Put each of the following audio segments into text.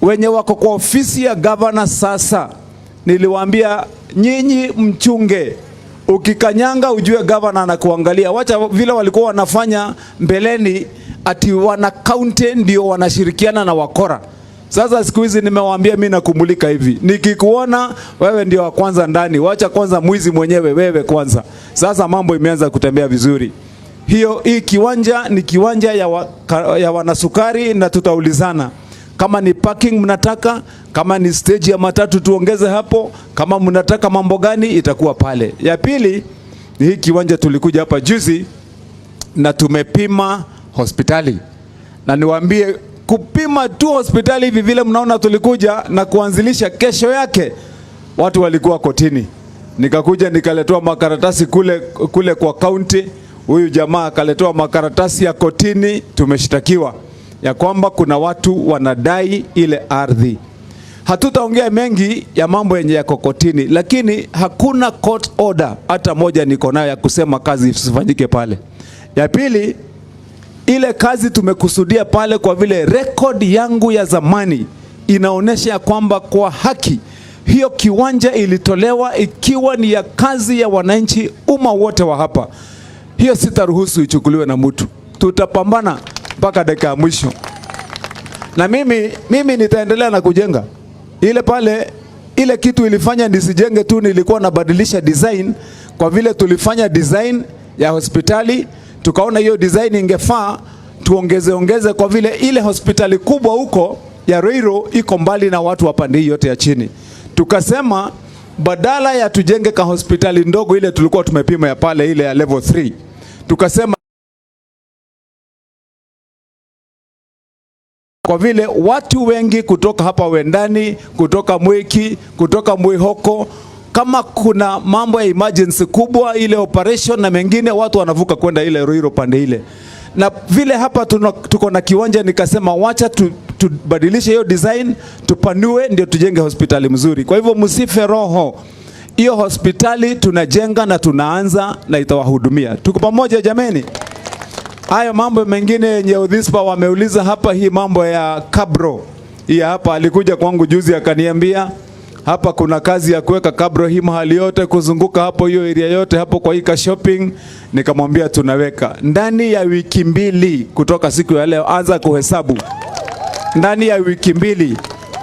Wenye wako kwa ofisi ya gavana sasa, niliwaambia nyinyi mchunge, ukikanyanga ujue gavana anakuangalia. Wacha vile walikuwa wanafanya mbeleni, ati wana kaunti ndio wanashirikiana na wakora. Sasa siku hizi nimewaambia, mimi nakumulika hivi, nikikuona wewe ndio wa kwanza ndani, wacha kwanza mwizi mwenyewe wewe kwanza. Sasa mambo imeanza kutembea vizuri. Hiyo hii kiwanja ni kiwanja ya wanasukari, na tutaulizana kama ni parking mnataka, kama ni stage ya matatu tuongeze hapo, kama mnataka mambo gani itakuwa pale. Ya pili ni hii kiwanja tulikuja hapa juzi na tumepima hospitali, na niwaambie kupima tu hospitali hivi vile mnaona tulikuja na kuanzilisha, kesho yake watu walikuwa kotini, nikakuja nikaletewa makaratasi kule, kule kwa kaunti. Huyu jamaa akaletewa makaratasi ya kotini, tumeshtakiwa ya kwamba kuna watu wanadai ile ardhi. Hatutaongea mengi ya mambo yenye yako kotini, lakini hakuna court order hata moja niko nayo ya kusema kazi isifanyike pale. Ya pili, ile kazi tumekusudia pale, kwa vile rekodi yangu ya zamani inaonyesha ya kwamba kwa haki hiyo kiwanja ilitolewa ikiwa ni ya kazi ya wananchi, umma wote wa hapa. Hiyo sitaruhusu ichukuliwe na mtu, tutapambana mpaka dakika ya mwisho, na mimi nitaendelea na kujenga ile pale. Ile kitu ilifanya nisijenge tu, nilikuwa nabadilisha design, kwa vile tulifanya design ya hospitali tukaona hiyo design ingefaa tuongeze ongeze, kwa vile ile hospitali kubwa huko ya Ruiru iko mbali na watu wa pande hii yote ya chini. Tukasema badala ya tujenge ka hospitali ndogo ile tulikuwa tumepima ya pale ile ya level 3, tukasema kwa vile watu wengi kutoka hapa Wendani, kutoka Mwiki, kutoka Mwihoko, kama kuna mambo ya emergency kubwa ile operation na mengine, watu wanavuka kwenda ile Ruiru pande ile, na vile hapa tuko na kiwanja, nikasema wacha tubadilishe hiyo design tupanue, ndio tujenge hospitali mzuri. Kwa hivyo msife roho, hiyo hospitali tunajenga na tunaanza na itawahudumia. Tuko pamoja jameni? Hayo mambo mengine yenye Odhispa wameuliza hapa, hii mambo ya kabro hii hapa, alikuja kwangu juzi akaniambia hapa kuna kazi ya kuweka kabro hii mahali yote kuzunguka hapo hiyo area yote hapo kwa hii shopping. Nikamwambia tunaweka ndani ya wiki mbili kutoka siku ya leo, anza kuhesabu, ndani ya wiki mbili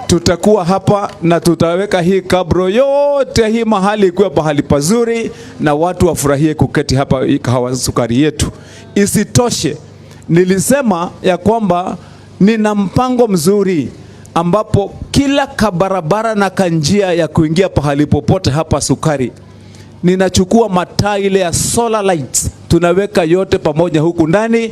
tutakuwa hapa na tutaweka hii kabro yote hii mahali ikuwe pahali pazuri na watu wafurahie kuketi hapa kahawa sukari yetu. Isitoshe, nilisema ya kwamba nina mpango mzuri ambapo kila kabarabara na kanjia ya kuingia pahali popote hapa Sukari, ninachukua mataa ile ya solar lights, tunaweka yote pamoja huku ndani.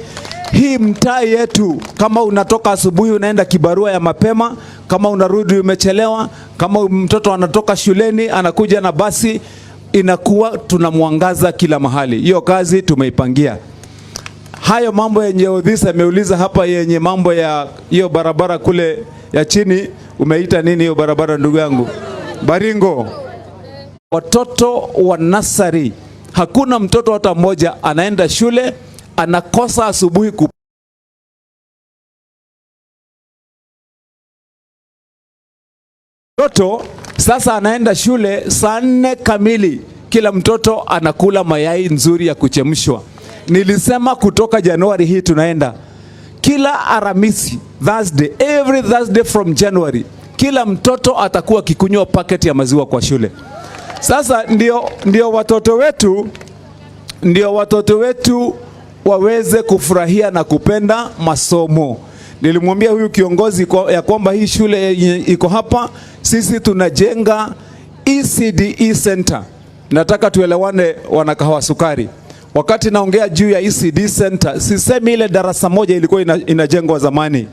Hii mtaa yetu, kama unatoka asubuhi unaenda kibarua ya mapema, kama unarudi umechelewa, kama mtoto anatoka shuleni anakuja na basi, inakuwa tunamwangaza kila mahali. Hiyo kazi tumeipangia. Hayo mambo yenye Odhisa ameuliza hapa, yenye mambo ya hiyo barabara kule ya chini, umeita nini hiyo barabara ndugu yangu? Baringo. Watoto wa nasari, hakuna mtoto hata mmoja anaenda shule anakosa asubuhi mtoto sasa anaenda shule saa 4 kamili, kila mtoto anakula mayai nzuri ya kuchemshwa. Nilisema kutoka Januari hii tunaenda kila Aramisi, Thursday, every Thursday from January, kila mtoto atakuwa akikunywa paketi ya maziwa kwa shule. Sasa ndio watoto wetu, ndio watoto wetu waweze kufurahia na kupenda masomo. Nilimwambia huyu kiongozi ya kwamba hii shule iko hapa, sisi tunajenga ECDE Center. Nataka tuelewane wanakahawa sukari. Wakati naongea juu ya ECD Center, sisemi ile darasa moja ilikuwa inajengwa zamani.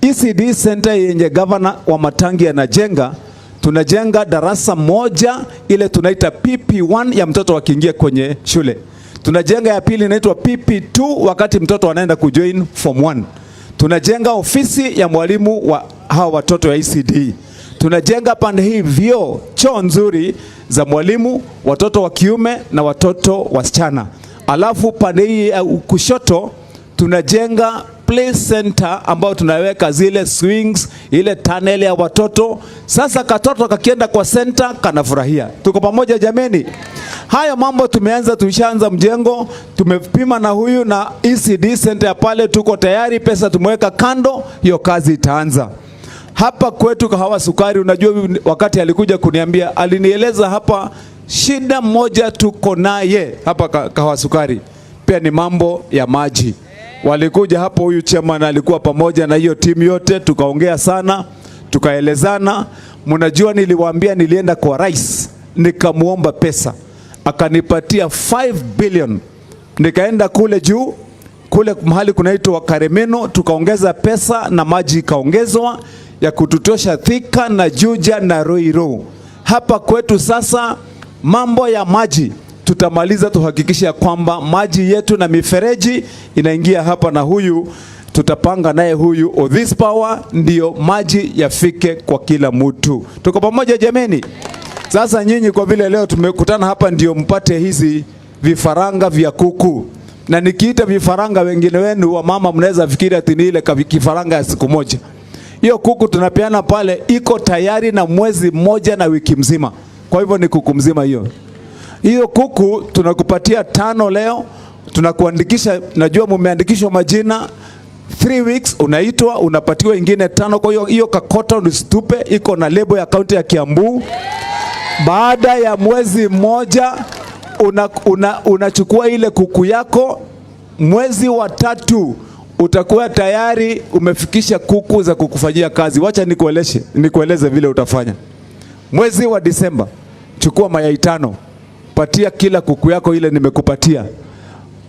ECD Center yenye gavana wa Matangi anajenga, tunajenga darasa moja ile tunaita PP1 ya mtoto akiingia kwenye shule. Tunajenga ya pili inaitwa PP2 wakati mtoto anaenda kujoin form 1. Tunajenga ofisi ya mwalimu wa hawa watoto ya ECD. Tunajenga pande hii vyoo, choo nzuri za mwalimu, watoto wa kiume na watoto wasichana. Alafu pande hii ya kushoto tunajenga play center ambayo tunaweka zile swings, ile tunnel ya watoto. Sasa katoto kakienda kwa center kanafurahia. Tuko pamoja jameni? Haya mambo tumeanza, tulishaanza mjengo, tumepima na huyu na ECD center ya pale, tuko tayari, pesa tumeweka kando, hiyo kazi itaanza. Hapa kwetu Kahawa Sukari, unajua wakati alikuja kuniambia, alinieleza hapa shida moja tuko naye hapa Kahawa Sukari pia ni mambo ya maji. Walikuja hapo, huyu chairman alikuwa pamoja na hiyo timu yote, tukaongea sana, tukaelezana. Mnajua niliwaambia nilienda kwa rais nikamuomba pesa, akanipatia 5 billion. Nikaenda kule juu kule mahali kunaitwa Karemeno, tukaongeza pesa na maji ikaongezwa ya kututosha Thika na Juja na Ruiru. Hapa kwetu sasa mambo ya maji tutamaliza, tuhakikishe ya kwamba maji yetu na mifereji inaingia hapa, na huyu tutapanga naye huyu Odhis Power, ndio maji yafike kwa kila mtu. Tuko pamoja jameni? Sasa nyinyi kwa vile leo tumekutana hapa, ndio mpate hizi vifaranga vya kuku, na nikiita vifaranga, wengine wenu wa mama mnaweza fikiri ati ni ile kifaranga ya siku moja. Hiyo kuku tunapeana pale iko tayari na mwezi mmoja na wiki mzima, kwa hivyo ni kuku mzima hiyo. Hiyo kuku tunakupatia tano leo, tunakuandikisha. Najua mumeandikishwa majina 3 weeks, unaitwa unapatiwa ingine tano. Kwa hiyo hiyo kakota usitupe, iko na lebo ya kaunti ya Kiambu. Baada ya mwezi mmoja unachukua ile kuku yako. Mwezi wa tatu utakuwa tayari umefikisha kuku za kukufanyia kazi. Wacha nikueleze vile utafanya. Mwezi wa Disemba chukua mayai tano, patia kila kuku yako ile nimekupatia.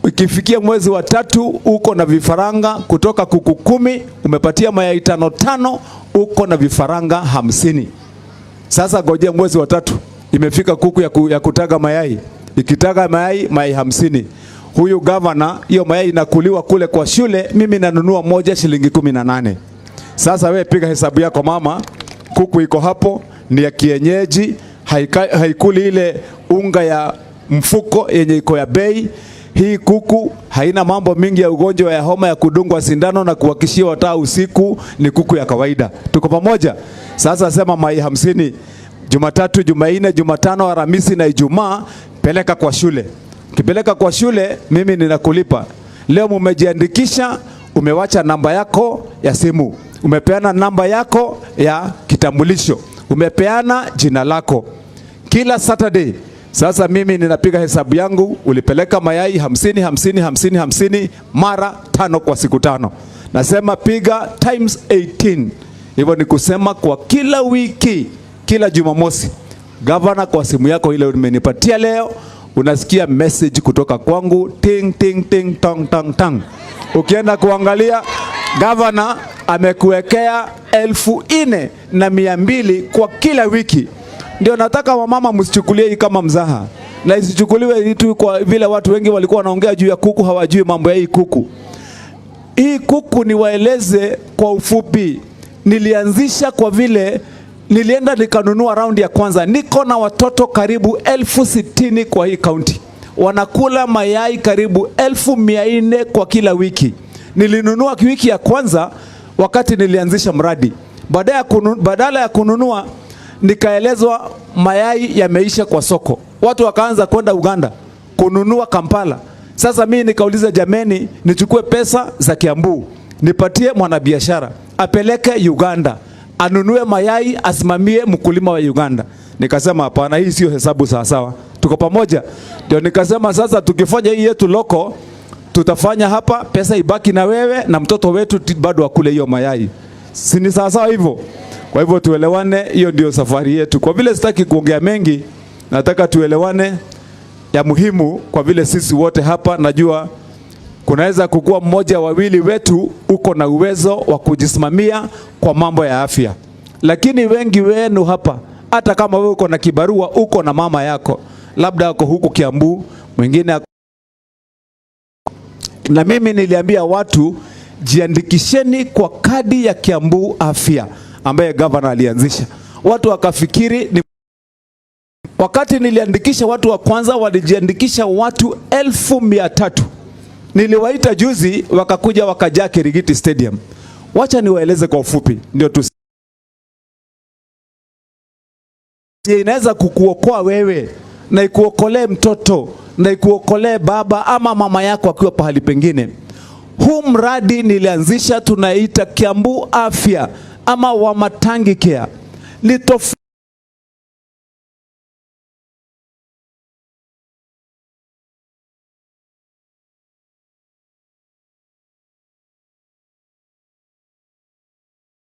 Ikifikia mwezi wa tatu uko na vifaranga kutoka kuku 10, umepatia mayai tano tano, uko na vifaranga 50. Sasa ngojea mwezi wa tatu, imefika kuku ya kutaga mayai, ikitaga mayai 50. Huyu gavana, hiyo mayai inakuliwa kule kwa shule, mimi nanunua moja shilingi 18. Sasa we piga hesabu yako mama, kuku iko hapo ni ya kienyeji, haikuli ile unga ya mfuko yenye iko ya bei. Hii kuku haina mambo mingi ya ugonjwa ya homa ya kudungwa sindano na kuhakishiwa taa usiku, ni kuku ya kawaida. Tuko pamoja? Sasa sema mayai 50, Jumatatu, Jumanne, Jumatano, Alhamisi na Ijumaa, peleka kwa shule. Ukipeleka kwa shule, mimi ninakulipa. Leo mumejiandikisha, umewacha namba yako ya simu, umepeana namba yako ya kitambulisho, umepeana jina lako. Kila Saturday sasa mimi ninapiga hesabu yangu, ulipeleka mayai 50 50 50 50 mara 5 kwa siku 5. Nasema piga times 18. Hivyo ni kusema kwa kila wiki, kila Jumamosi, gavana, kwa simu yako ile umenipatia leo, unasikia message kutoka kwangu, ting ting ting tong tong tong. Ukienda kuangalia, gavana amekuwekea 4,200 kwa kila wiki. Ndio nataka wamama msichukulie hii kama mzaha, na isichukuliwe hii tu kwa vile watu wengi walikuwa wanaongea juu ya kuku, hawajui mambo ya hii kuku. Hii kuku niwaeleze kwa ufupi, nilianzisha kwa vile nilienda nikanunua raundi ya kwanza. Niko na watoto karibu 60,000 kwa hii kaunti, wanakula mayai karibu 400,000 kwa kila wiki. Nilinunua wiki ya kwanza wakati nilianzisha mradi, badala ya kununua nikaelezwa mayai yameisha kwa soko, watu wakaanza kwenda Uganda kununua Kampala. Sasa mimi nikauliza, jameni, nichukue pesa za Kiambu nipatie mwanabiashara apeleke Uganda anunue mayai asimamie mkulima wa Uganda? Nikasema hapana, hii sio hesabu sawa sawa. Tuko pamoja? Ndio nikasema sasa tukifanya hii yetu loko, tutafanya hapa, pesa ibaki na wewe na mtoto wetu bado akule hiyo mayai. Si ni sawa sawa hivyo? Kwa hivyo tuelewane, hiyo ndio safari yetu. Kwa vile sitaki kuongea mengi, nataka tuelewane ya muhimu, kwa vile sisi wote hapa najua kunaweza kukua mmoja wawili wetu uko na uwezo wa kujisimamia kwa mambo ya afya, lakini wengi wenu hapa, hata kama wewe uko na kibarua, uko na mama yako labda ako huku Kiambu, mwingine ako. Na mimi niliambia watu jiandikisheni kwa kadi ya Kiambu Afya ambaye governor alianzisha. Watu wakafikiri ni wakati niliandikisha watu wa kwanza walijiandikisha watu 300,000. Niliwaita juzi wakakuja wakajaa Kirigiti Stadium. Wacha niwaeleze kwa ufupi ndio tu inaweza kukuokoa wewe na ikuokolee mtoto na ikuokolee baba ama mama yako akiwa pahali pengine. Huu mradi nilianzisha, tunaita Kiambu Afya ama Wamatangi Care. Ni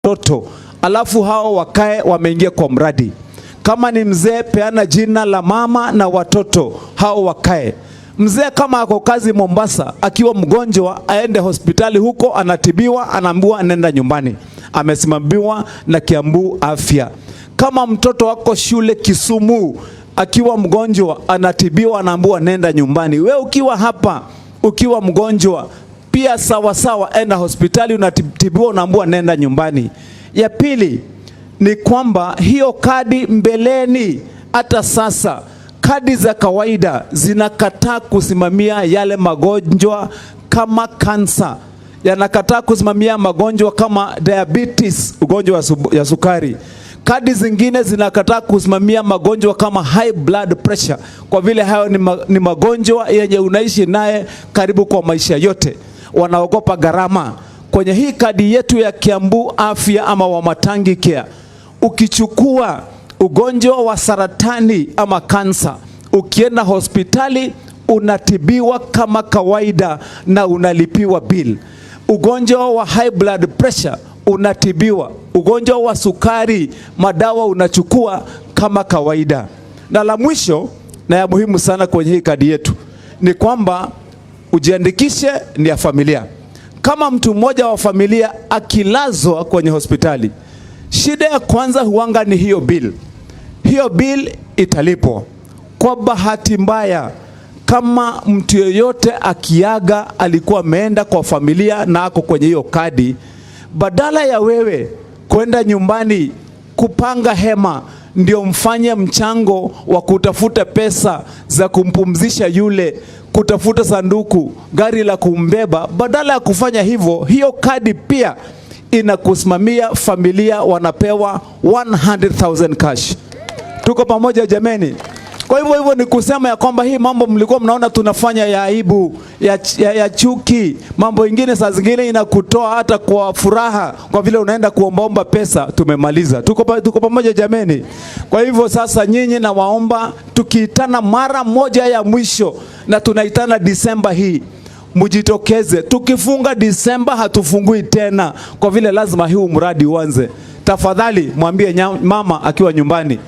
toto alafu hao wakae wameingia kwa mradi. Kama ni mzee, peana jina la mama na watoto hao wakae. Mzee kama ako kazi Mombasa, akiwa mgonjwa aende hospitali huko, anatibiwa, anaambiwa anaenda nyumbani, amesimamiwa na Kiambu Afya. Kama mtoto wako shule Kisumu, akiwa mgonjwa anatibiwa, anaambiwa nenda nyumbani. We ukiwa hapa ukiwa mgonjwa pia sawasawa, enda hospitali unatibiwa, unaambiwa nenda nyumbani. Ya pili ni kwamba hiyo kadi mbeleni, hata sasa kadi za kawaida zinakataa kusimamia yale magonjwa kama kansa, yanakataa kusimamia magonjwa kama diabetes, ugonjwa ya sukari. Kadi zingine zinakataa kusimamia magonjwa kama high blood pressure, kwa vile hayo ni magonjwa yenye unaishi naye karibu kwa maisha yote. Wanaogopa gharama. Kwenye hii kadi yetu ya Kiambu Afya ama Wamatangi Care, ukichukua ugonjwa wa saratani ama kansa, ukienda hospitali unatibiwa kama kawaida na unalipiwa bill. Ugonjwa wa high blood pressure unatibiwa, ugonjwa wa sukari madawa unachukua kama kawaida. Na la mwisho na ya muhimu sana kwenye hii kadi yetu ni kwamba ujiandikishe ni ya familia. Kama mtu mmoja wa familia akilazwa kwenye hospitali, shida ya kwanza huanga ni hiyo bill. Hiyo bill italipwa. Kwa bahati mbaya, kama mtu yeyote akiaga alikuwa ameenda kwa familia na ako kwenye hiyo kadi, badala ya wewe kwenda nyumbani kupanga hema ndio mfanye mchango wa kutafuta pesa za kumpumzisha yule, kutafuta sanduku, gari la kumbeba, badala ya kufanya hivyo, hiyo kadi pia inakusimamia familia, wanapewa 100,000 cash. Tuko pamoja jameni? Kwa hivyo hivyo ni kusema ya kwamba hii mambo mlikuwa mnaona tunafanya ya aibu, ya chuki, mambo ingine saa zingine inakutoa hata kwa furaha, kwa vile unaenda kuombaomba pesa. Tumemaliza, tuko pamoja jameni. Kwa hivyo sasa nyinyi nawaomba, tukiitana mara moja ya mwisho, na tunaitana Disemba hii, mujitokeze. Tukifunga Disemba hatufungui tena, kwa vile lazima huu mradi uanze. Tafadhali mwambie mama akiwa nyumbani,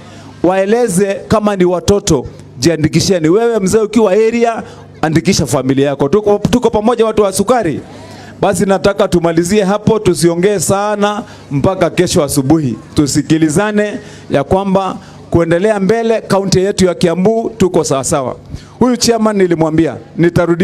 waeleze kama ni watoto, jiandikisheni. Wewe mzee ukiwa area, andikisha familia yako. Tuko pamoja watu wa sukari. Basi nataka tumalizie hapo, tusiongee sana mpaka kesho asubuhi. Tusikilizane ya kwamba kuendelea mbele, kaunti yetu ya Kiambu tuko sawasawa. Huyu chairman nilimwambia nitarudia.